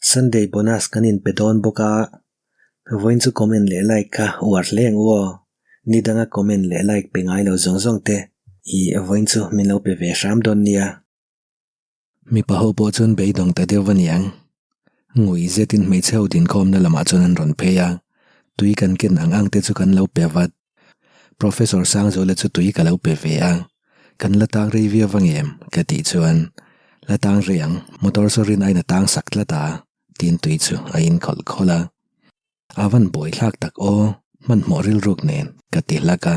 Sunday bonus kan inpe dawn bawk a, vawiin chu comment leh like kha uar hle ang u aw. Ni danga comment leh like pe ngai lo zawng zawng te i vawiin chu min lo pe ve hram dawn nia. Mipa ho pawh chuan beidawng ta deuh a niang. Ngui zetin hmeichhe ho dinkhawmna lamah chuan an rawn phei a, tui kan ken ang ang te chu kan lo pe vat. Professor Sangzuala chu tui ka lo pe ve a, Kan la tang rei viau vang em? ka tih chuan, La tang rei ang, motor saw rin aiin a tang sak tlat a, tiin tui chu a in khawlh khawlh a. A van buai thlak tak aw, hmanhmawh rilruk nen, ka ti hlak a.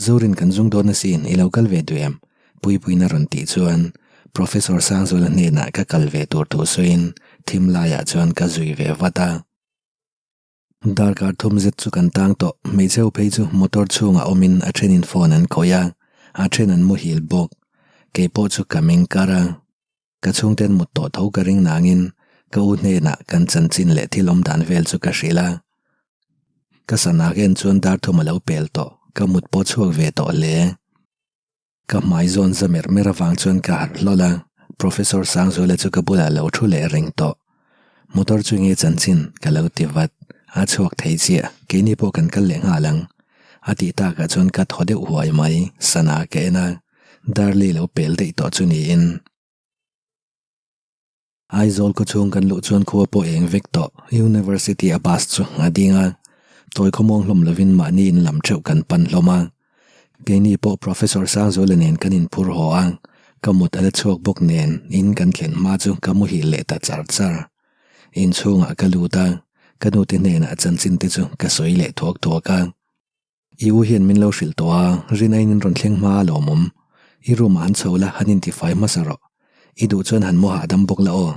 Zorin kan zung dawn asin, i lo kal ve duh em? Puipuiin a rawn tih chuan, Professor Sangzuala hnenah ka kal ve tur thu sawiin thim laiah chuan ka zui ve vat a. Darkar thum zet chu kan tang tawh, hmeichhe ho phei chu motor chhungah awmin a thenin phone an khawih a, a then an muhil bawk. Kei pawh chu ka meng kar a, ka chhungten mut tawh tho ka ring nangin ka u hnenah kan chanchin leh thil awm dan vel chu ka hrilh a. Ka sana en chuan dar thum a lo pel tawh, ka mut pawh chhuak ve tawh hle. Ka hmai zawn za mer mer avang chuan ka harh hlawl a, Professor Sangzuala chu ka bulah lo thu leh reng tawh. Motor chu nge chanchin ka lo ti vat, a chhuak thei chiah, keini pawh kan kal leh nghal ang. A tih takah chuan ka thaw deuh huai mai, sana ka en a, Darley lo pel daih tawh chu niin. Aizawl khawchhung kan luh chuan khua pawh eng vek tawh, University a bus chu a ding a, tawi khawmuang hlawm lovin mahni in lam theuh kan pan hlawm a. Keini pawh Professor Sangzuala nen kan inphur haw a, ka mut a la chhuak bawk nen in kan thlen hma chu ka muhil leh ta char char. Inchhungah ka lut a, ka nute hnenah chanchin te chu ka sawi leh thuak thuak a. I u hian min lo hrilh tawh a, rinaiin in rawn thleng hma a lawmawm. I room ah han chho la, han intifai hmasa rawh. I duh chuan han mu hahdam bawk la aw.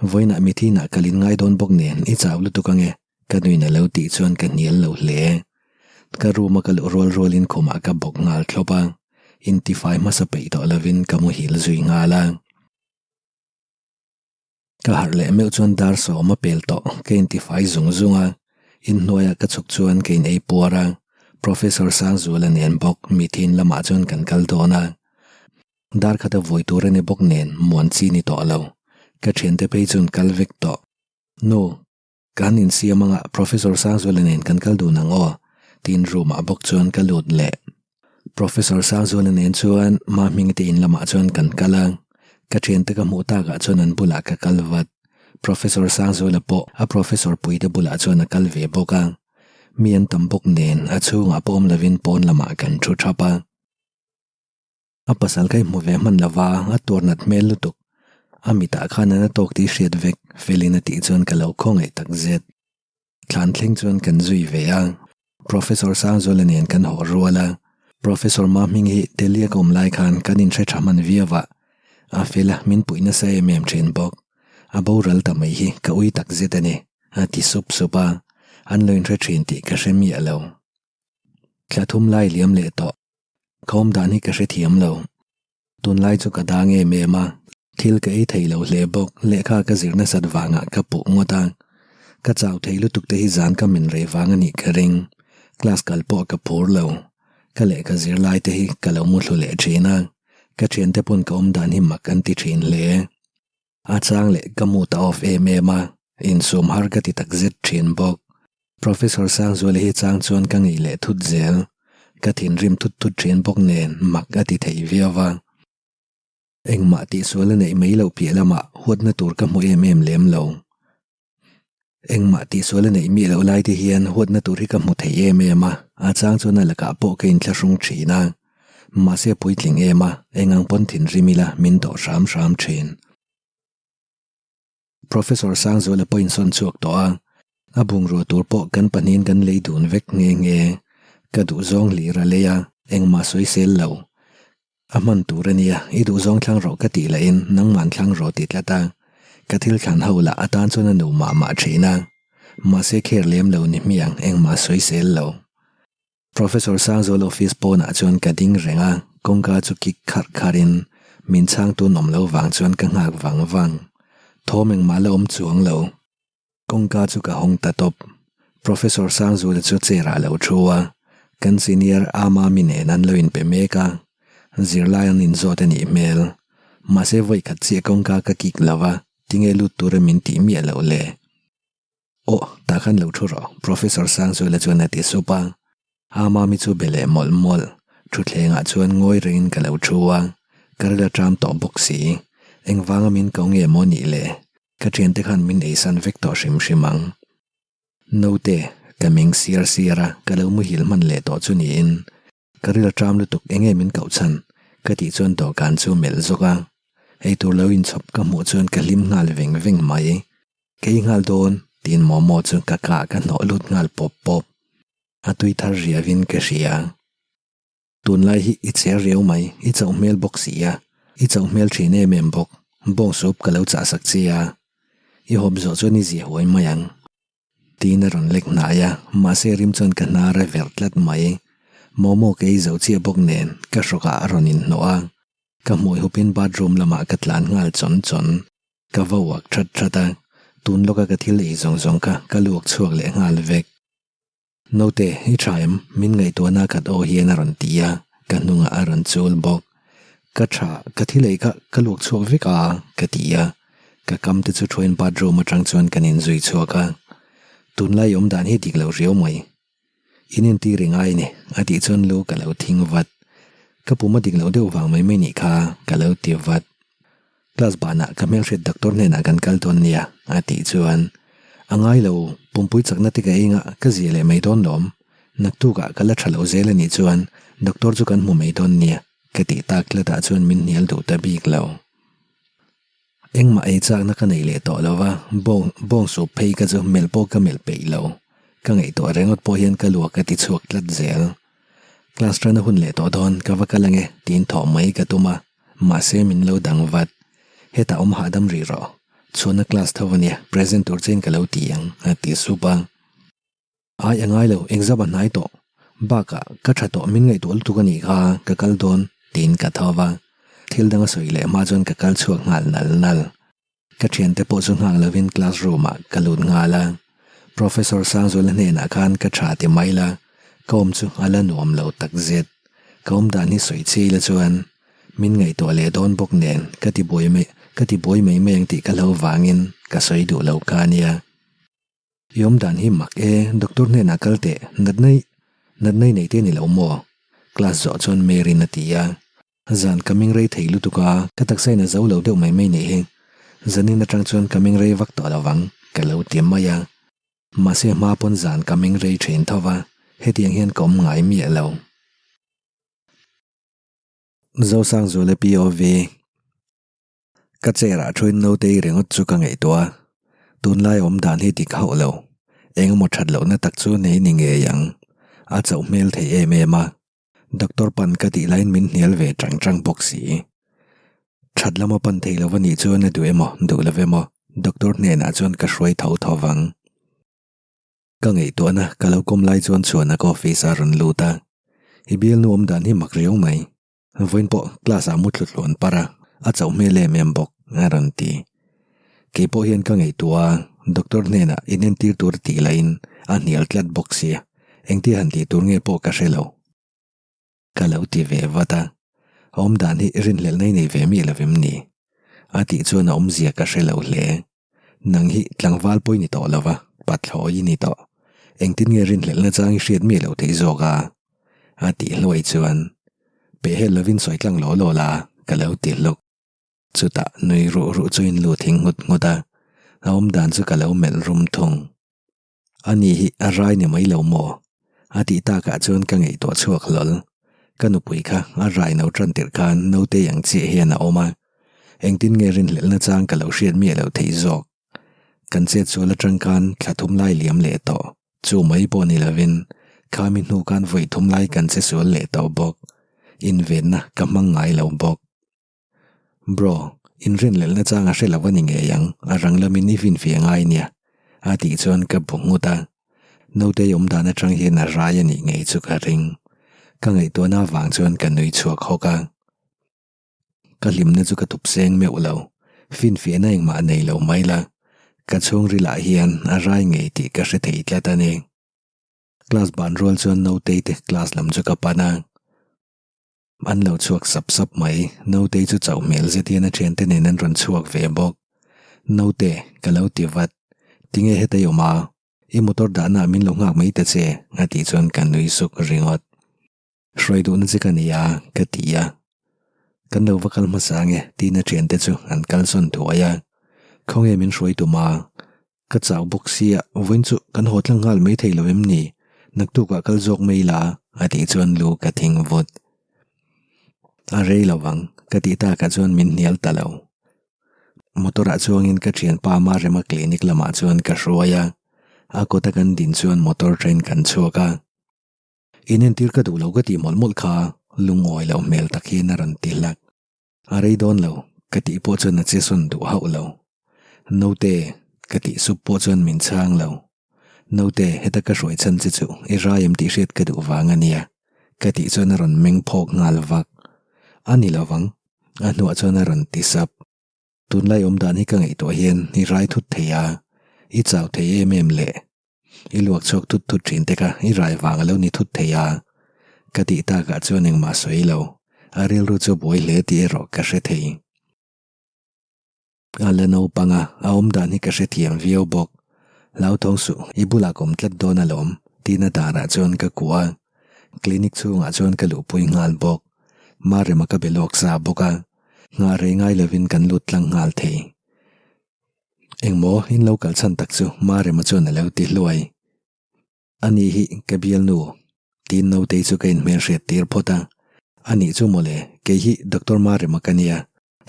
Vawiinah mithinah kal in ngai dawn bawk nen i chau lutuk ange, ka nuin a lo tih chuan ka hnial lo hle. Ka room a ka luh rual rualin khumah ka bawk nghal thlawp a, intifai hmasa peih tawh lovin ka muhil zui nghal a. Ka harh leh meuh chuan dar sawm a pel tawh, ka intifai zung zung a, inhnuaiah ka chhuk chuan ka in ei puar a, Professor Sangzuala nen bawk mithin lamah chuan kan kal dawn a, dar khat a vui tur a ni bawk nen muan chi ni tawh lo, ka thiante phei chuan kal vek tawh. Nu, ka han insiam anga Professor Sangzuala nen kan kal dun ang aw, tiin room ah bawk chuan ka lut leh. Professor Sangzuala nen chuan Mahmingi te in lamah chuan kan kal a, ka thiante ka hmuh takah chuan an bulah ka kal vat. Professor Sangzuala pawh a professor puite bulah chuan a kal ve bawk a, mi an tam bawk nen a chhungah pawh awm lovin pawn lamah kan thu thap a. A pasal ka inhmu ve hman lova, a tuar nat hmel lutuk. A mitah khan an a tawk tih hriat vek, Felin a tih chuan ka lo khawngaih tak zet. Thlan thleng chuan kan zui ve a, Professor Sangzuala nen kan haw rual a. Professor Mahming hi Delhi a ka awm lai khan kan inhre tha hman viau a, a fel a, min puih nasa em em thin bawk. A boral ta mai hi ka ui tak zet a ni, a ti sup sup a, an lo inhre thin tih ka hre miah lo. Thla thum lai liam leh tawh. Ka awm dan hi ka hrethiam lo. Tunlai chu ka dang em em a, thil ka ei thei lo hle bawk, lehkha ka zir nasat vangah ka puh ngawt a. Ka chau thei lutuk te hi zan ka min rei vang a nih ka ring. Class kal pawh ka phur lo. Ka lehkha zir lai te hi ka lo muthlu leh thin a, ka thiante pawn ka awm dan hi mak an ti thin hle. A chang leh ka mood a off em em a, insum har ka ti takzet thin bawk. Professor Sangzuala hi chang chuan ka ngei leh thut zel. Ka thinrim thut thut thin bawk nen mak a ti thei viau va. Engmah tihsual a neih mai loh piah lamah huatna tur ka hmu em em lem lo. Engmah tihsual a neih miah loh lai te hian huatna tur hi ka hmu thei em em a, a chang chuan a lakah pawh ka inthlahrung thin a. Mahse puitling em a, eng ang pawn thinrim ila min dawh hram hram thin. Professor Sangzuala pawh insawn chhuak tawh a, a bungrua tur pawh kan pahnihin kan lei dun vek nghe nghe. Ka duhzawng hlir a lei a, engmah sawi sel lo. A hman tur a nia, i duhzawng thlang rawh ka tih lahin nangman thlang rawh ti tlat a, ka thil thlan ho lah atan chuan a nu mah mah thin a. Mahse kher lem lo ni hmiang engmah sawi sel lo. Professor Sangzuala office pawnah chuan ka ding reng a, kawngka chu kik kharh kharhin min chhangtu nawm lo vang chuan ka nghak vang vang. Thawm engmah la awm chuang lo. Kawngka chu ka hawng ta tawp. Professor Sangzuala chu chair ah lo thu a, kan senior Amami nen an lo inpe mek a, zirlai an inzawt a nih hmel. Mahse vawikhat chiah kawngka ka kik lo va. Tinge lut tura min tih miah loh le? Aw, tah khan lo thu rawh, Professor Sangzuala chuan a ti sup a. A mami chu be leh mawlh mawlh. Thutthlengah chuan ngawi rengin ka lo thu a, ka ril a ṭam tawh bawk si. Engvanga min ko nge maw nih le? Ka ṭhiante khan min eisan vek tawh hrim hrim ang. Naute, ka meng siar siar a, ka lo muhil hman leh tawh chu niin. Ka ril a ṭam lutuk enge min koh chhan? Ka tih chuan dawhkan chu melh zawk a, eitur lo inchhawp ka hmuh chuan ka hlim nghal veng veng mai. Ka ei nghal dawn tiin momo chu ka kah ka hnawh lut nghal pawp pawp. A tui thar riauin ka hria. Tunlai hi i cher riau mai, i chauh hmel bawk si a, i chauh hmel thin em em bawk, bawng sup ka lo chah sak che a, i hawp zawh chuan i zia huai mai ang. Tiin a rawn lek hnai a, mahse rim chuan ka hnar a verh tlat mai. Momo ka ei zo chiah bawk nen ka hrawkah a rawn inhnawh a, ka hmui hupin bathroom lamah ka tlan nghal chawn chawn. Ka va uak that that a, tun lawka ka thil ei zawng zawng kha ka luak chhuak leh nghal vek. Naute, i tha em? Min ngaihtuahna khat aw hian a rawn ti a, ka hnungah a rawn chul bawk. Ka tha, ka thil ei kha ka luak chhuak vek a, ka ti a. Ka kam te chu thuain bathroom atang chuan kan inzui chhuak a. Tunlai awm dan hi dik lo riau mai. In entir i ngai ni, a tih chuan lu ka lo thing vat. Ka pum a dik loh deuh vang mai mai nih kha, ka lo ti vat. Class banah ka hmelhriat doctor hnenah kan kal dawn nia, a tih chuan, A ngai lo, pumpui chakna te ka eng a, ka zia leh mai dawn lawm. Naktukah ka la tha lo zel a nih chuan doctor chu kan hmu mai dawn nia, ka tih tak tlatah chuan min hnial duh ta bik lo. Engmah ei chakna ka nei leh tawh lo va, bawng bawng sup phei ka chu melh pawh ka melh peih lo. Ka ngaihtuah rengawt pawh hian ka luak a ti chhuak tlat zel. Class tana hun leh tawh dawn ka va kal ange tiin thawh mai ka tum a, mahse min lo dang vat. Hetah awm hahdam rih rawh. Chhuahna class tho ania, present tur chein ka lo ti ang a ti sup a. Ai a ngai lo, exam a hnai tawh. Bakah ka tha tawh min ngaihtuah lutuk a nih kha, ka kal dawn tiin ka tho va. Thil dang a sawi leh hma chuan ka kal chhuak nghal nal nal. Ka thiante pawh chu nghak lovin class room ah ka lut nghal a, Professor Sangzuala hnenah khan ka tha ti mai la, ka awm chu a la nuam lo tak zet. Ka awm dan hi sawi chhi ila chuan min ngaihtuah leh dawn bawk nen ka ti buai mai ka ti buai mai mai ang tih ka hlo vangin ka sawi duh lo kha ania. I awm dan hi mak e, doctor hnenah kal teh, natna i natna i nei te ni lo maw? Class zawh chuan Mary'n a ti a. Zan ka meng rei thei lutuk a, ka taksa in a zo lo deuh mai mai nih hi. Zanin atang chuan ka meng rei vak tawh lo vang, ka lo ti mai a. Mahse hma pawn zan ka meng rei thin tho va, hetiang hian ka awm ngai miah lo. Zosangzuala POV. Ka chair ah thuin naute ringawt chu ka ngaihtuah a, tunlai awm dan hi dik hauh lo, engemaw that lohna tak chu nei ni ngei ang, a chauh hmel thei em em a, doctor pan ka tih laiin min hnial ve chang chang bawk si. That lama pan thei lo a nih chuan a duh emaw duh lo emaw doctor hnenah chuan ka hruai tho tho vang. Ka ngaihtuahna ka lo kawm lai chuan chhuana ka office a rawn lut a, i bialnu awm dan hi mak riau mai. Vawiin pawh class ah mu thlu tluan par a, a chauh hmel em em bawk a rawn ti. Kei pawh hian ka ngaihtuah a, doctor hnenah inentir tur a tih lahin a hnial tlat bawk sia, engtia han tih tur nge pawh ka hre lo. Ka lo ti ve vat a, a awmdan hi rinhlelhna i nei ve miah lo em ni? A tih chuan a awmzia ka hre lo hle. Nang hi tlangval pawh i ni tawh lo va, pathlawi i ni tawh. Engtin nge rinhlelhna chang i hriat miah lo theih zawk a? A tih hluai chuan, Pehhel lovin sawi tlang law law la, ka lo ti hluk. Chutah nui ruh ruh chu in lu thing nghut nghut a, a awm dan chu ka lo melh rum thung. Ani hi a rai ni mai lo maw? A tih takah chuan ka ngaihtuah chhuak hlawl. Ka nupui kha a rai no tan tirh khan naute ang chiah hian a awm a. Engtin nge rinhlelhna chang ka lo hriat miah loh theih zawk. Kan chet sual atang khan thla thum lai liam leh tawh. Chu mai pawh ni lovin khami hnu khan vawi thum lai kan che sual leh tawh bawk. Invenna ka hmang ngai lo bawk. Bro, inrinhlelhna chang a hre lo a ni ngei ang, a rang lamin i finfiah ngai nia, a tih chuan ka bu nghut a. Nautei awm dan atang hian a rai a nih ngei chu ka ring. Ka ngaihtuahna avang chuan ka nui chhuak hawk a. Ka hlimna chu ka tup seng meuh lo, finfiahna engmah nei lo mai la, ka chhungrilah hian a rai ngei tih ka hre thei tlat a ni. Class ban rual chuan Nautei te class lam chu ka pan a. An lo chhuak sap sap mai, Nautei chu chauh hmel zet hian a thiante nen an rawn chhuak ve bawk. Naute, ka lo ti vat. Tinge heta i awm a? I motor dahna ah min lo nghak mai ta che, a tih chuan ka nui suk ringawt. Hruai duhna che ka nei a, ka ti a. Kan lo va kal hmasa ange, tiin a thiante chu an kalsawn thuai a. Khawnge min hruai tum a? Ka chau bawk sia, vawiin chu kan haw tlang nghal mai thei lo em ni? Naktukah kal zawk mai la, a tih chuan lu ka thing vut. A rei lo vang, ka tih takah chuan min hnial ta lo. Motor ah chuangin ka thianpa Marema clinic lamah chuan ka hruai a, a kawta kan din chuan motor train kan chhuak a. In entir ka duh lo ka tih mawlh mawlh kha lungawi loh hmel tak hian a rawn ti hlak. A rei dawn lo, ka tih pawh chuan a che sawn duh hauh lo. Naute, ka tih sup pawh chuan min chhang lo. Naute, heta ka hruai chhan che chu i rai em tih hriat ka duh vang a nia, ka tih chuan a rawn meng phawk nghal vak. A ni lovang, a hnuah chuan a rawn ti sap. Tunlai awmdan hi ka ngaihtuah hian i rai thut thei a, i chau thei em em le. I luak chhuak thut thut thin te kha i rai vang a lo ni thut thei a. Ka tih takah chuan engmah sawi lo, a rilru chu buai hle tih erawh ka hre thei. A la naupang a, a awmdan hi ka hrethiam viau bawk. Hlauthawng suh, i bulah ka awm tlat dawn alawm, tiin a darah chuan ka kuah a. Clinic chhungah chuan ka luhpui nghal bawk. Marema ka be lawk sa bawk a, nghah rei ngai lovin kan lut tlang nghal thei. Engmaw in lo kal chhan tak chu Marema chuan a lo ti hluai. Ani hi ka bialnu tiin Nautei chu ka inhmelhriat tir phawt a. Ani chu mawle, kei hi Doctor Marema ka nia,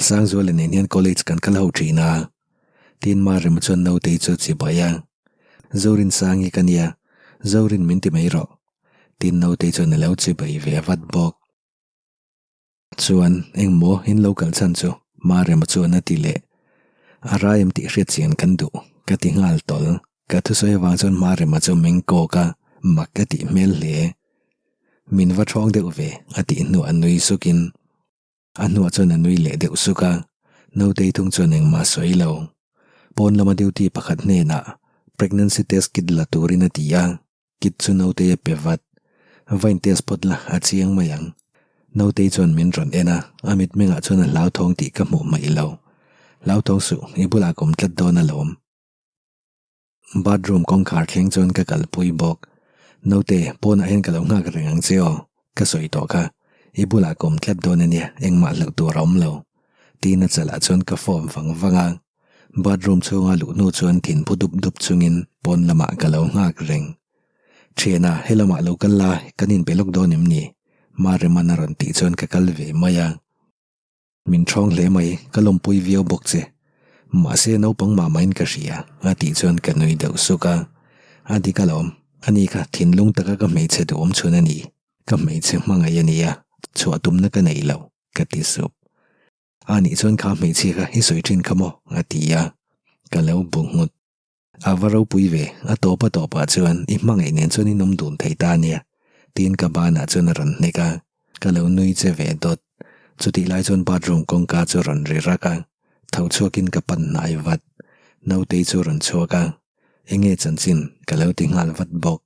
Sangzuala nen hian college kan kal ho thin a. Tiin Marema chuan Nautei chu a chibai a. Zorin Sangi ka nia, Zorin min ti mai rawh. Tiin Nautei chuan a lo chibai ve vat bawk. Chuan engmaw in lo kal chhan chu Marema chuan a ti leh. A rai em tih hriat chian kan duh, ka ti nghal tawl. Ka thusawi avang chuan Marema chu meng kawk a, mak ka tih hmel hle. Min va thawng deuh ve, a tih hnuah a nui sukin. A hnuah chuan a nui leh deuh suk a, Nautei thung chuan engmah a sawi lo. Pawn lama duty pakhat hnenah pregnancy test kit la turin a ti a. Kit chu Nautei a pe vat. Va in test phawt la, a chiang mai ang. Nautei chuan min rawn en a, a mitmengah chuan a hlauthawng tih ka hmuh hmaih lo. Hlauthawng suh, i bulah ka awm tlat dawn alawm. Bathroom kawngkhar thleng chuan ka kalpui bawk. Naute, pawnah hian ka lo nghak reng ang che aw, ka sawi tawh kha. I bulah ka awm tlat dawn a nia, engmah hlauh tur a awm lo. Tiin a chalah chuan ka form vang vang a. Bathroom chhunga luh hnu chuan thin phu dup dup chungin pawn lamah ka lo nghak reng. Thiana, he lamah lo kal la, kan inbe lawk dawn em ni? Mareman a rawn tih chuan ka kal ve mai a. Min thawng hle mai, ka lawmpui viau bawk che. Mahse naupang mah mahin ka hria, a tih chuan ka nui deuh suk a. A dik alawm, ani kha thinlung taka ka hmeichhe duhawm chhun a ni. Ka hmeichhe hmangaih a nia, chhuah tumna ka nei lo, ka ti sup. A nih chuan kha hmeichhia kha i sawi thin kha maw? a ti a, ka lo bu nghut. A va ropui ve, a tawp a tawpah chuan i hmangaih nen chuan in awm dun thei ta ania, tiin ka banah chuan a rawn hnek a, ka lo nui che ve dawt. Chutih lai chuan bathroom kawngka chu a rawn ri rak a, tho chhuakin ka pan hnai vat. Nautei chu a rawn chhuak a, enge chanchin ka lo ti nghal vat bawk.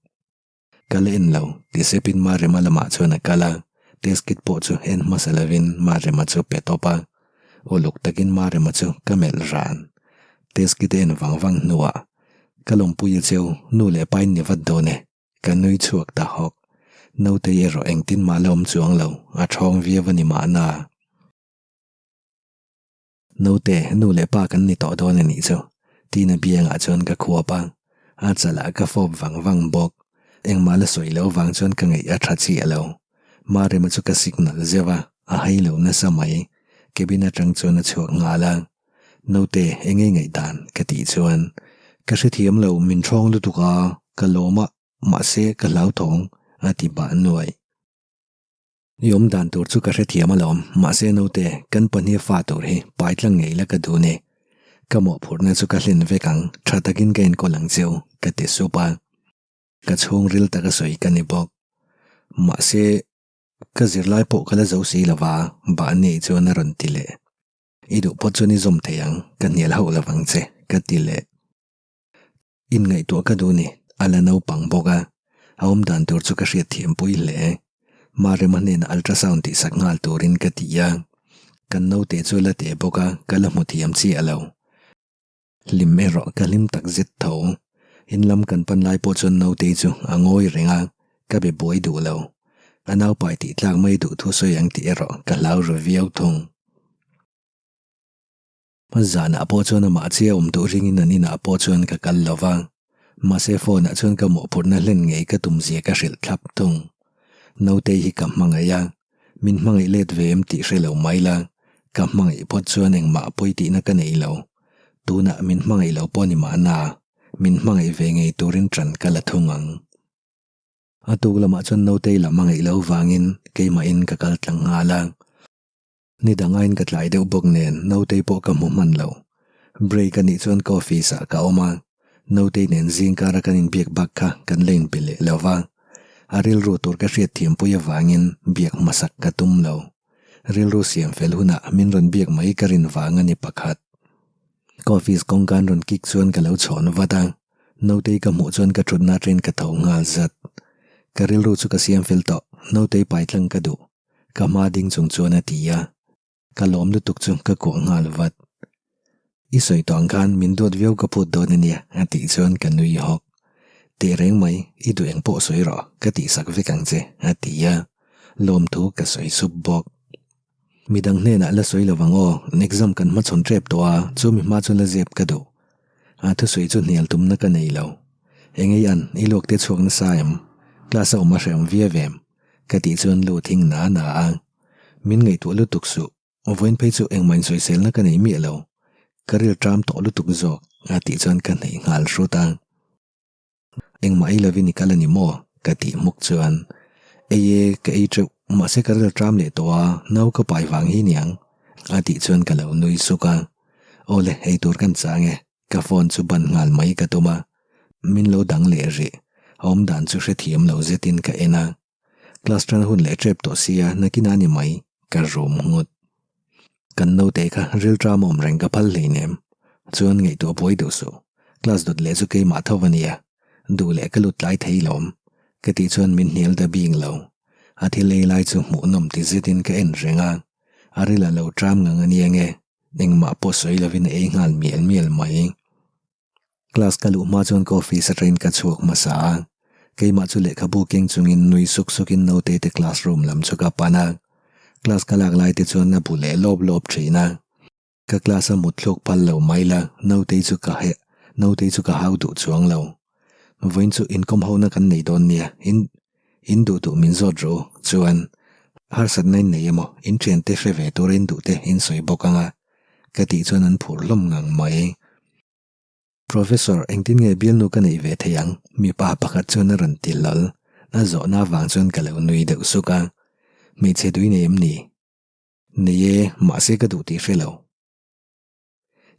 Ka la en lo, ti sepin Marema lamah chuan a kal a, test kit pawh chu en hmasa lovin Marema chu pe tawp a. Uluk takin Marema chu ka melh ran. Test kit a en vang vang hnuah, Ka lawmpui a cheu, nu leh pa in ni vat dawn e, ka nui chhuak ta hawk. Nautei erawh engtin mah la awm chuang lo, a thawng viau a ni mahna. Naute, nu leh pa kan ni tawh dawn a nih chu, tiin a biangah chuan ka khuap a, a chalah ka fawp vang vang bawk. Engmah la sawi loh vang chuan ka ngaih a tha chiah lo. Marema chu ka signal zeuh a, a hai lo nasa mai. Cabin atang chuan a chhuak nghal a. Naute, eng nge ngaihdan? ka tih chuan, Ka hrethiam lo, min thawng lutuk a, ka lawm a, mahse ka hlauthawng, a ti bah nuaih. I awm dan tur chu ka hrethiam alawm, mahse naute, kan pahnih fa tur hi pai tlang ngei la ka duh ni. Ka mawhphurhna chu ka hlen vek ang, tha takin ka enkawl ang cheu, ka ti sup a. Ka chhungril taka sawi ka ni bawk. Mahse, ka zirlai pawh ka la zo si lova, Bahni chuan a rawn ti leh. I duh phawt chuan i zawm thei ang, ka hnial hauh lovang che, ka ti leh. Inngaihtuah ka duh ni, a la naupang bawk a, a awm dan tur chu ka hriat thiam pui hle. Marema hnenah ultrasound tihsak nghal turin ka ti a, kan naute chu la teh bawk a, ka la hmu thiam chiah lo. Hlim erawh ka hlim tak zet tho. In lam kan pan lai pawh chuan Nautei chu a ngawi reng a, ka be buai duh lo. A naupai tih tlak mai duh thu sawi ang tih erawh ka hlau ru viau thung. Zanah pawh chuan amah chiah awm duh ringin an inah pawh chuan ka kal lo va, mahse phone ah chuan ka mawhphurhna hlen ngei ka tum zia ka hrilh thlap thung. Nautei hi ka hmangaih a, min hmangaih let ve em tih hre lo mai la, ka hmangaih phawt chuan engmah pawi tihna ka nei lo. Tunah min hmangaih lo pawh ni mahna, min hmangaih ve ngei turin ṭan ka la thung ang. A tuk lamah chuan Nautei lam a ngaih lo vangin keimahin ka kal tlang nghal a. Ni dang aiin ka tlai deuh bawk nen Nautei pawh ka hmu hman lo. Break a nih chuan ka office ah ka awm a, Nautei nen zing kara kan inbiak bak kha kan la inbe leh lo va. A rilru tur ka hriat thiampui avangin biak hmasak ka tum lo. Rilru siam fel hunah min rawn biak mai ka rin vang a ni pakhat. Ka office kawngka an rawn kik chuan ka lo chhawn vat a, Nautei ka hmuh chuan ka thutna atangin ka tho nghal zat. Ka rilru chu ka siam fel tawh, Nautei paitlang ka duh. Ka hma ding chung chuan a ti a, ka lawm lutuk chu ka kuah nghal vat. I sawi tawh ang khan min duat viau ka phut dawn a nia a tih chuan ka nui hawk. Tehreng mai, i duh eng pawh sawi rawh, ka tihsak vek ang che a ti a, lawmthu ka sawi sup bawk. Midang hnenah la sawi lo vang aw, exam kan hmachhawn tep tawh a, chu mi hma chu la zep ka duh. A thusawi chu hnial tumna ka nei lo. Engei an, i luak te chhuak nasa em? Class a awm a hrehawm viau em? Ka tih chuan lu thing na na a, min ngaihtuah lutuk suh, vawiin phei chu engmah insawiselna ka nei miah lo, ka ril ṭam tawh lutuk zawk a tih chuan ka hneih nghal hrut a. Engmah ei lovin i kal a ni maw? ka tih hmuk chuan, Ei e, ka ei teuh, mahse ka ril ṭam leh tawh a, nau ka pai vang hi niang a tih chuan ka lo nui suk a, Awle, ei tur kan chang e, Ka phone chu ban nghal mai ka tum a, min lo dang leh rih. A awm dan chu hrethiam lo zetin ka en a. Class tan hun leh tep tawh sia nakin a ni mai, ka rum nghut. Kan naute kha rilṭam awm reng ka phal hleinem. Chuan ngaihtuah buai duh suh. Class dawt leh chu keimah tho a nia. Duh leh ka lut tlai thei lawm. Ka tih chuan min hnial ta bing lo. A thil ei lai chu hmuhnawm ti zetin ka en reng a. A ril a lo ṭam ngang a nia nge. Engmah pawh sawi lovin a ei nghal mial mial mai. Class ka luh hma chuan ka office atangin ka chhuak hmasa a, keimah chu lehkhabu keng chungin nui suk sukin naute te classroom lam chu ka pan a. Class ka lak lai te chuan a bu leh lawp lawp thin a. Ka class a mut thluk phal lo mai la, naute chu ka heh, naute chu ka hau duh chuang lo. Vawiin chu inkawm hona kan nei dawn nia, in in duh duh min zawt rawh u, chuan harsatna in nei emaw in thiante hre ve tura in duh te in sawi bawk ang a, ka tih chuan an phur hlawm ngang mai. Professor, engtin nge bialnu ka neih ve thei ang? Mipa pakhat chuan a rawn ti hlawl, a zawhna avang chuan ka lo nui deuh suk a, Hmeichhe dui nei em ni? Nei e, mahse ka duh tih hre lo.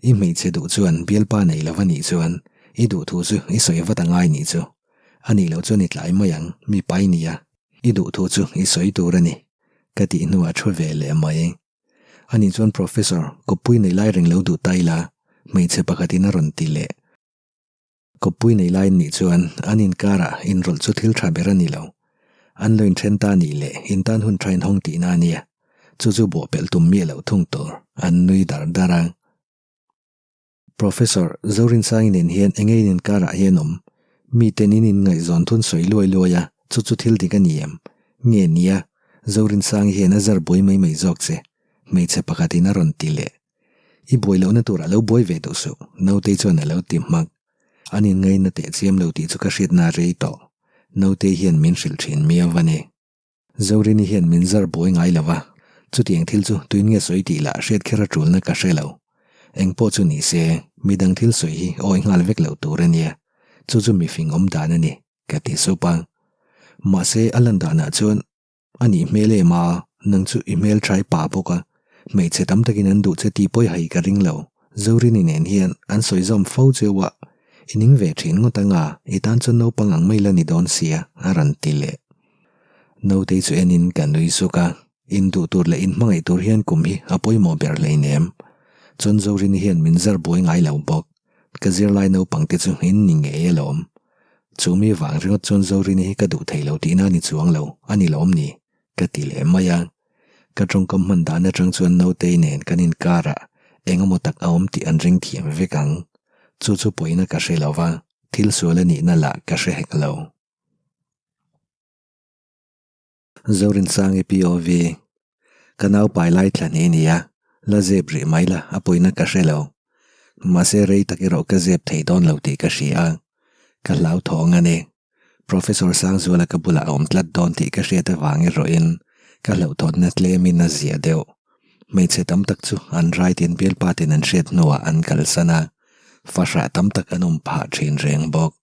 I hmeichhe duh chuan bialpa nei lo va nih chuan i duh thu chu i sawi vat a ngai nih chu. A nih loh chuan i tlai mai ang, mi pai nia. I duh thu chu i sawi tur a ni. Ka tih hnuah thu ve leh mai. A nih chuan Professor, kawppui nei lai reng lo duh ta ila, hmeichhe pakhatin a rawn ti leh. Kawppui nei lai nih chuan an inkarah inrawlh chu thil tha ber a ni lo. An lo inthen ta nih leh intan hun tha inhawng tihna a nia. Chu chu bawhpelh tum miah loh thung tur an nui dar dar a. Professor Zorinsangi nen hian enge in inkarah hian awm? Miten in inngaihzawn thun sawi luai luai a, chu chu thil dik a ni em? Nge nia, Zorinsangi hian a zar buai mai mai zawk che, hmeichhe pakhatin a rawn ti leh. I buai lohna turah lo buai ve duh suh, Nautei chuan a lo ti hmak. An inngaina teh chiam lo tih chu ka hriatna a rei tawh. Nautei hian min hrilh thin miau a ni. Zorini hian min zar buai ngai lo va, chutiang thil chu tuin nge sawi tih lah hriat kher a tulna ka hre lo. Eng pawh chu ni se, midang thil sawi hi awi nghal vek loh tur a nia. Chu chu mifing awm dan a ni, ka ti sup a. Mahse, a lan danah chuan A nih hmel em a, nang chu i hmel trai pah bawk a, hmeichhe tam takin an duh che tih pawi hai ka ring lo. Zorini nen hian an sawi zawm fo cheu a, i ning ve thin ngawt anga i tan chuan naupang ang mai la ni dawn sia, a rawn ti leh. Nautei chu enin ka nui suk a, in duh tur leh in hmangaih tur hian kum hi a pawimawh ber hleinem. Chuan Zorini hian min zar buai ngai lo bawk, ka zirlai naupang te chu in ni ngei alawm. Chu mi vang ringawt chuan Zorini hi ka duh thei lo tihna a ni chuang lo, a ni lawm ni? ka ti leh mai a. Ka tawngkam hman dan atang chuan Nautei nen kan inkarah eng emaw tak a awm tih an ring thiam vek ang. Chu chu pawina ka hre lo va, thil sual a nihna lah ka hre hek lo. Zorinsangi POV, Ka nau pai lai thla ni nia, la zep rih mai la, a pawina ka hre lo. Mahse rei tak erawh ka zep thei dawn lo tih ka hria a, ka hlauthawng a ni. Professor Sangzuala ka bulah a awm tlat dawn tih ka hriat avang erawhin ka hlauhthawnna tlemin a ziah deuh. Hmeichhe tam tak chu an rai tin bialpa tin an hriat hnuah an kalsan a, fahrah tam tak an awm phah thin reng bawk.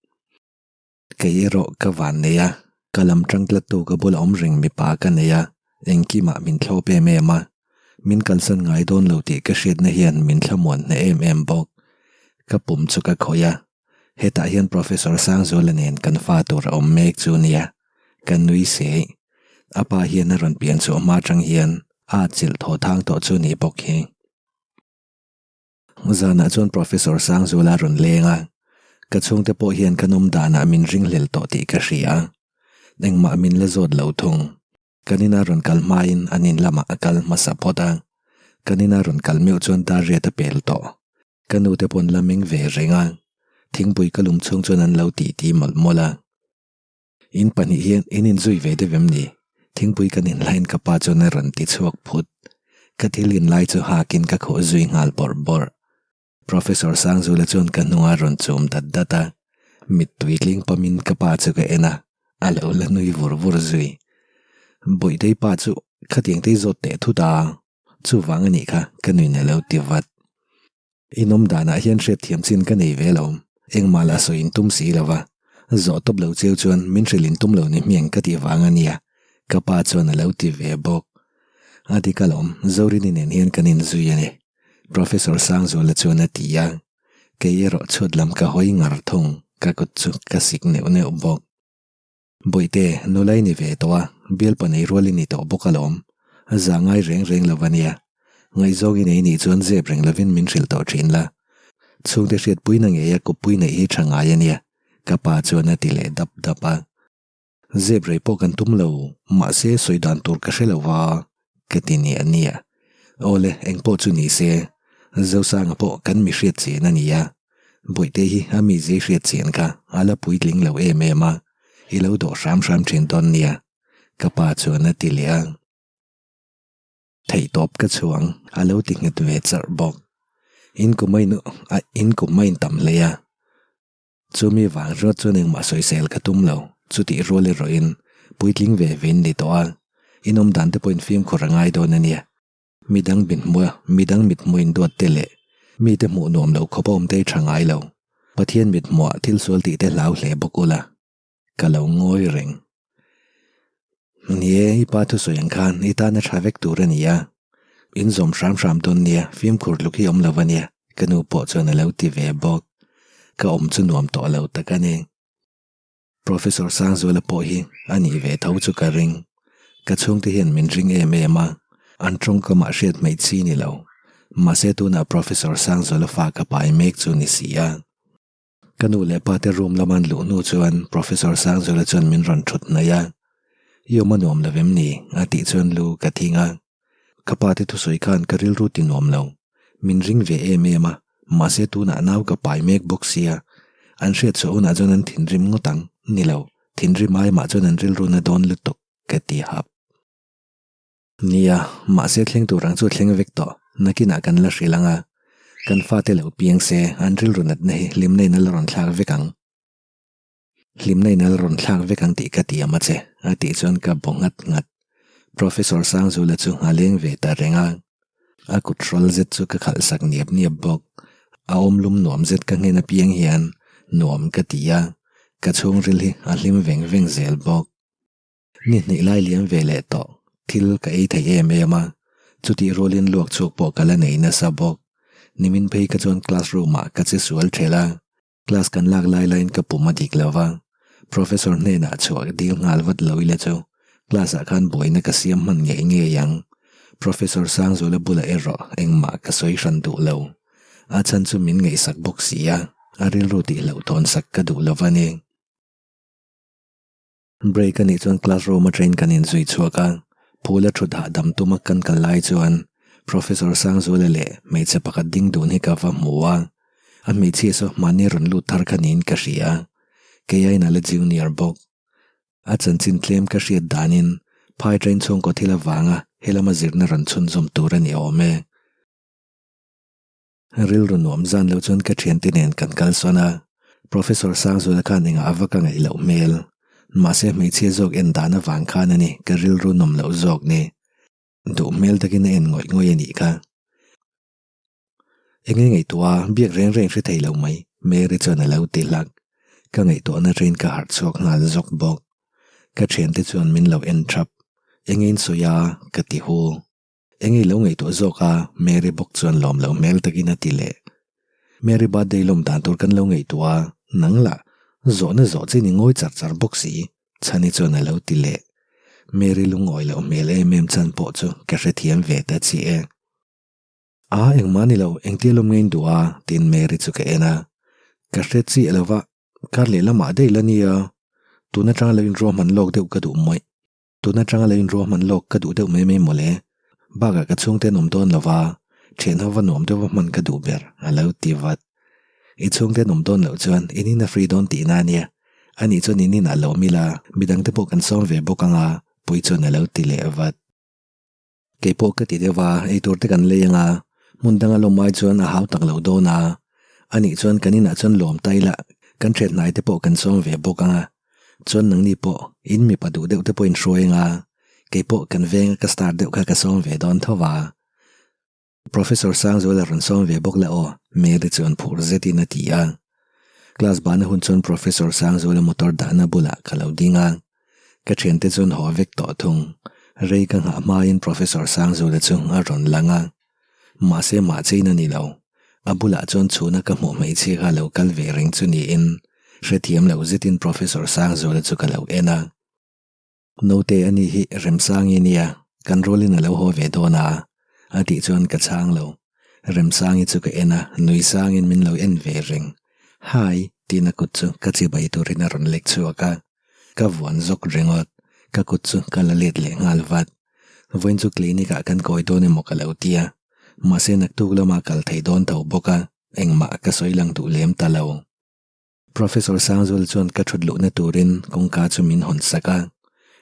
Kei erawh ka van nei a, ka lam tang tlattu ka bula awm reng mipa ka nei a, engkimah min thlawp em em a. Min kalsan ngai dawn lo tih ka hriatna hian min thlamuan hneh em em bawk. Ka pum chu ka khawih a, hetah hian Professor Sangzuala nen kan fa tur a awm mek chu nia, ka nui se. A pa hian a rawn pian chhuah hma atang hian a atchilh thaw thang tawh chu ni bawk hi. Zanah chuan Professor Sangzuala a rawn leng a, ka chhungte pawh hian ka nawm danah min ringhlel tawh tih ka hria. Engmah min la zawt lo thung. Kan ina rawn kal hmain an in lamah a kal hmasa phawt a, kan ina rawn kal meuh chuan dar riat a pel tawh. Ka nute pawn la meng ve reng a, thingpui ka lum chhung chuan an lo titi mawlh mawlh a. In pahnih hian in inzui ve deuh em ni? Thingpui kan inlain ka pa chuan a rawn ti chhuak phut. Ka thil inlai chu hakin ka khuh zui nghal bawrh bawrh. Professor Sangzula chuan ka hnungah a rawn chum dat dat a, mittui tling pamin ka pa chu ka en a, a lo la nui vur vur zui. Bawihtei pa chu khatiang te zawt teh thut a, chuvang a nih kha ka nuin a lo ti vat. In awm danah hian hriatthiam chin ka nei ve lo, engmah lah sawi in tum si lo va, zawh tawp lo cheu chuan min hrilh in tum lo ni hmiang ka tih vang a nia, ka pa chuan a lo ti ve bawk. A dik alawm, Zorini nen hian kan inzui a ni, Professor Sangzuala chuan a ti a, kei erawh chhuat lam ka hawi ngar thung, ka kut chu ka sik neuh neuh bawk. Bawihte, nula i ni ve tawh a, bialpa nei rual i ni tawh bawk alawm. A za ngai reng reng lo a nia. Ngaihzawng i nei nih chuan zep reng lovin min hrilh tawh thin la. Chhungte hriatpuina ngeia kuppui neih hi tha ngai a nia, ka pa chuan a ti leh dap dap a. Zep rei pawh kan tum lo, mahse sawi dan tur ka hre lo va, ka ti niah niah. Awle, engpawh chu ni se, Zosanga pawh kan mi hriat chian a ni a. Bawihte hi a mi zai hriat chian kha a la puitling lo em em a, i lo dawh hram hram thin dawn nia, ka pa chuan a ti leh a. Theihtawp ka chhuang a lo ti nghet ve charh bawk. In kum a in in kum a intam hle a. Chumi vang ruat chuan engmah sawisel ka tum lo, chutih rual erawhin puitling ve ve in ni tawh a, in awm dan te pawhin fimkhur a ngai dawn a nia. Midang mithmua, midang mithmuh induat te leh mite hmuh nuam lo khawp a awm te hi tha ngai lo. Pathian mithmuah thil sual tih te hlau hle bawk ula. Ka lo ngawi reng. Ni e, i pa thusawi ang khan i tana tha vek tur a ni a. In zawm hram hram dawn nia, fimkhur tluk hi awm lo a nia, ka nu pawh chuan a lo ti ve bawk. Ka awm chu nuam tawh lo tak a ni. Professor Sangzuala pawh hi a nih ve tho chu ka ring. Ka chhungte hian min ring em em a, an tawngkamah hriat hmeih chi ni lo. Mahse tunah Professor Sangzuala fa ka pai mek chu ni si a. Ka nu leh pa te room lama an luh hnu chuan Professor Sangzuala chuan min rawn thut hnaih a. I awm a nuam lo em ni? a tih chuan lu ka thing a. Ka pa te thusawi khan ka rilru ti nuam lo. Min ring ve em em a, mahse tunah nau ka pai mek bawk sia. An hriat chhuah hunah chuan an thinrim ngawt ang. Ni lo, thinrim ai mah chuan an rilru na dawn lutuk, ka ti hap. Nia, mahse thleng tur ang chu thleng vek tawh, nakinah kan la hrilh ang a. Kan fate lo piang se, an rilru natna hi hlimna in a la rawn thlak vek ang. Hlimna in a la rawn thlak vek ang tih ka ti am a che, a tih chuan ka bu nghat nghat. Professor Sangzula chu a leng ve ta reng a, a kut hrawl zet chu ka khalh sak niap niap bawk. A awm lum nuam zet ka nghen apiang hian nuam ka ti a, ka chhungril hi a hlim veng veng zel bawk. Ni hnih lai liam ve leh tawh, thil ka ei thei em em a, chutih rualin luak chhuak pawh ka la nei nasa bawk. Nimin phei kha chuan classroom ah ka che sual thelh a, Class kan lak lai laiin ka pum a dik lo va, Professor hnenah chhuah dil nghal vat lo ila chu class ah khan buaina ka siam hman ngei ngei ang. Professor Sangzuala bulah erawh engmah ka sawi hran duh lo. A chhan chu min ngaihsak bawk si a, a rilru tihloh thawn sak ka duh lo va ni. Break a nih chuan classroom atangin kan inzui chhuak a, phul a thut hahdam tuma kan kal lai chuan Professor Sangzuala leh hmeichhe pakhat ding dun hi ka va hmu a. A hmeichhia saw mahni rawn lut thar kha niin ka hria. Kei aiin a la junior bawk. A chanchin tlem ka hriat danin phai train chhungkaw thil avanga helama zirna rawn chhunzawm tur a ni awm e. Rilru nuam zan lo chuan ka thiante nen kan kal sawn a, Professor Sangzula khan engah a va ka ngaih loh hmel. Mahse hmeichhia zawk en dan avang khan a ni ka rilru nawm loh zawk ni. Duh hmel takin a en ngawih ngawih a nih kha. Eng nge ngaihtuah a, biak reng reng hre thei lo mai, Mary chuan a lo ti hlak. Ka ngaihtuahna train ka harh chhuak nghal zawk bawk. Ka thiante chuan min lo en thap. Eng nge in sawi a, ka ti hu. Eng nge i lo ngaihtuah zawk a, Mary bawk chuan lawm loh hmel takin a ti leh. Mary birthday lawm dan tur kan lo ngaihtuah a, nang lah, zawhna zawh chin i ngawi char char bawk si, Chhani chuan a lo ti leh. Mary lungawi loh hmel em em chan pawh chu ka hrethiam ve ta chiah e. A, engmah a ni lo, engtia lawm nge in duh a? tiin Mary chu ka en a. Ka hre chiah lo va, kar leh lamah daih la nia. Tun atanga lo inruahman lawk deuh ka duh mawih. Tun atanga lo inruahman lawk ka duh deuh mai mai mawle. Bakah ka chhungte an awm dawn lo va, thianho va nuam deuh va hman ka duh ber, a lo ti vat. I chhungte an awm dawn loh chuan in in a free dawn tihna a nia. Anih chuan in inah lawm ila, midangte pawh kan sawm ve bawk ang a, Puii chuan a lo ti leh vat. Kei pawh ka ti deuh a, eitur te kan lei anga, hmun danga lawm ai chuan a hau tak lo dawn a. Anih chuan kan inah chuan lawm ta ila, kan thian hnai te pawh kan sawm ve bawk anga. Chuan nangni pawh in mipa duh deuh te pawh in hruai anga, kei pawh kan venga ka star deuh kha ka sawm ve dawn tho va. Professor Sangzuala rawn sawm ve bawk la aw, Mary chuan phur zetin a ti a. Class bahna hun chuan Professor Sangzuala motor dahna bulah ka lo ding a. Ka thiante chuan haw vek tawh thung. Rei ka nghah hmain Professor Sangzuala chu a rawn lang a. Mahse mah chein a ni lo. A bulah chuan chhuna ka hmuh hmeichhia kha lo kal ve reng chu niin hrethiam lo zetin Professor Sangzuala chu ka lo en a. Naute a ni hi Remsangi nia, kan rualin a lo haw ve dawn a, a tih chuan ka chhang lo. Remsangi chu ka en a, nui sangin min lo en ve reng. Hi! tiin a kut chu ka chibai turin a rawn lek chhuak a. Ka vuan zawk ringawt, ka kut chu ka la let leh nghal vat. Vawiin chu clinic ah kan kawi dawn emaw ka lo ti a, mahse naktuk lamah kal thei dawn tho bawk a, engmah ka sawi lang duh lem ta lo. Professor Sangzuala chuan ka thut luhna turin kawngka chu min hawn sak a,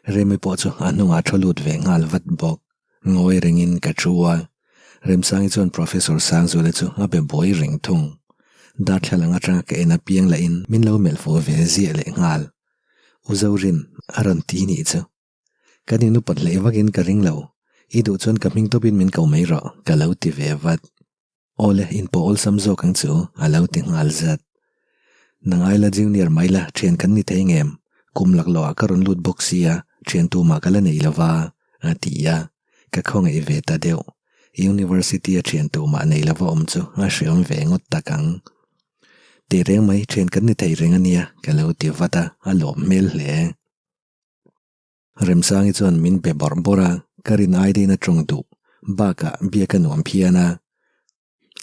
Remi pawh chu a hnungah thu lut ve nghal vat bawk. Ngawi rengin ka thu a, Remsangi chuan Professor Sangzuala chu a be buai reng thung. Darthlalang atanga ka en apiang lahin min lo melh fuh ve ziah leh nghal. U Zorin a rawn ti nih chu. Kan inupat hlei vakin ka ring lo, i duh chuan ka hming tawpin min ko mai rawh ka lo ti ve vat. Awle, inpawh awlsam zawk ang chu, a lo ti nghal zat. Nangaila junior mai la, thian kan ni thei ngem? Kum laklawh ah ka rawn lut bawk sia, thian tumah ka la nei lova, a ti a. Ka khawngaih ve ta deuh. University a thian tumah nei lova awm chu a hreawm ve ngawt tak ang. Tih reng mai, thian kan ni thei reng a nia, ka lo ti vat a, a lawm hmel hle. Remsangi chuan min be bawrh bawrh a, ka rin ai deuhin a tawng duh bakah biak a nuam phian a.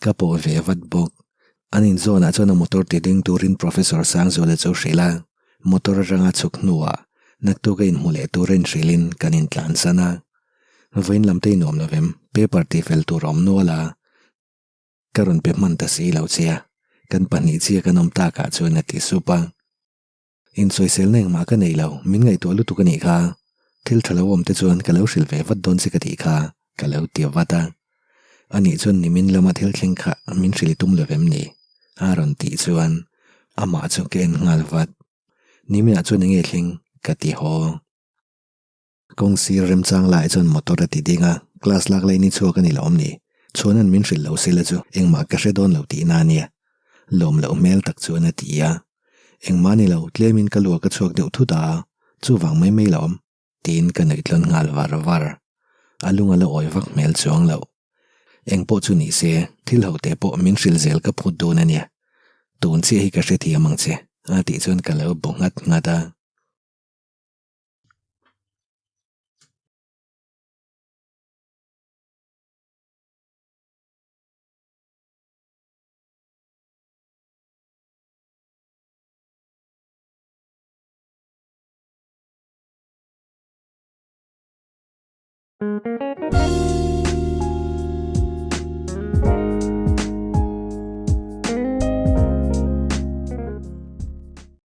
Ka pawh ve vat bawk. An inzawnah chuan a motor ti ding turin Professor Sangzuala chu hrilh a, motor atanga chhuk hnuah naktuk a inhmu leh tur a inhrilhin kan intlansan a. Vawiin lam te i nuam lovem, paper tihfel tur a awm nual a. Ka rawn pe hman ta si lo che a, kan pahnih chiah kan awm takah chuan a ti sup a. Insawiselna engmah ka nei lo, min ngaihtuah lutuk a nih kha. Thil tha lo awm te chuan ka lo hrilh ve vat dawn che ka tih kha, ka lo ti vat a. Anih chuan nimin lama thil thleng kha min hrilh i tum lo vem ni? A rawn tih chuan amah chu ka en nghal vat. Niminah chuan enge thleng? ka ti haw. Kawng sir remchang laiah chuan motor a ti ding a, class lak laiin i chhuak a ni lo awm ni? Chhuanan min hrilh lo sela chu engmah ka hre dawn lo tihna a nia. Lawm loh hmel tak chuan a ti a. Engmah a ni lo, tlemin ka luak a chhuak deuh thut a, chuvang mai mai lo awm, tiin ka nuih tlawn nghal var var. A lung a la awi vak hmel chuang loh. Eng pawh chu ni se, thil ho te pawh min hrilh zel ka phut dawn a nia. Tun chiah hi ka hrethiam ang che, a tih chuan ka lo bu nghat nghat a.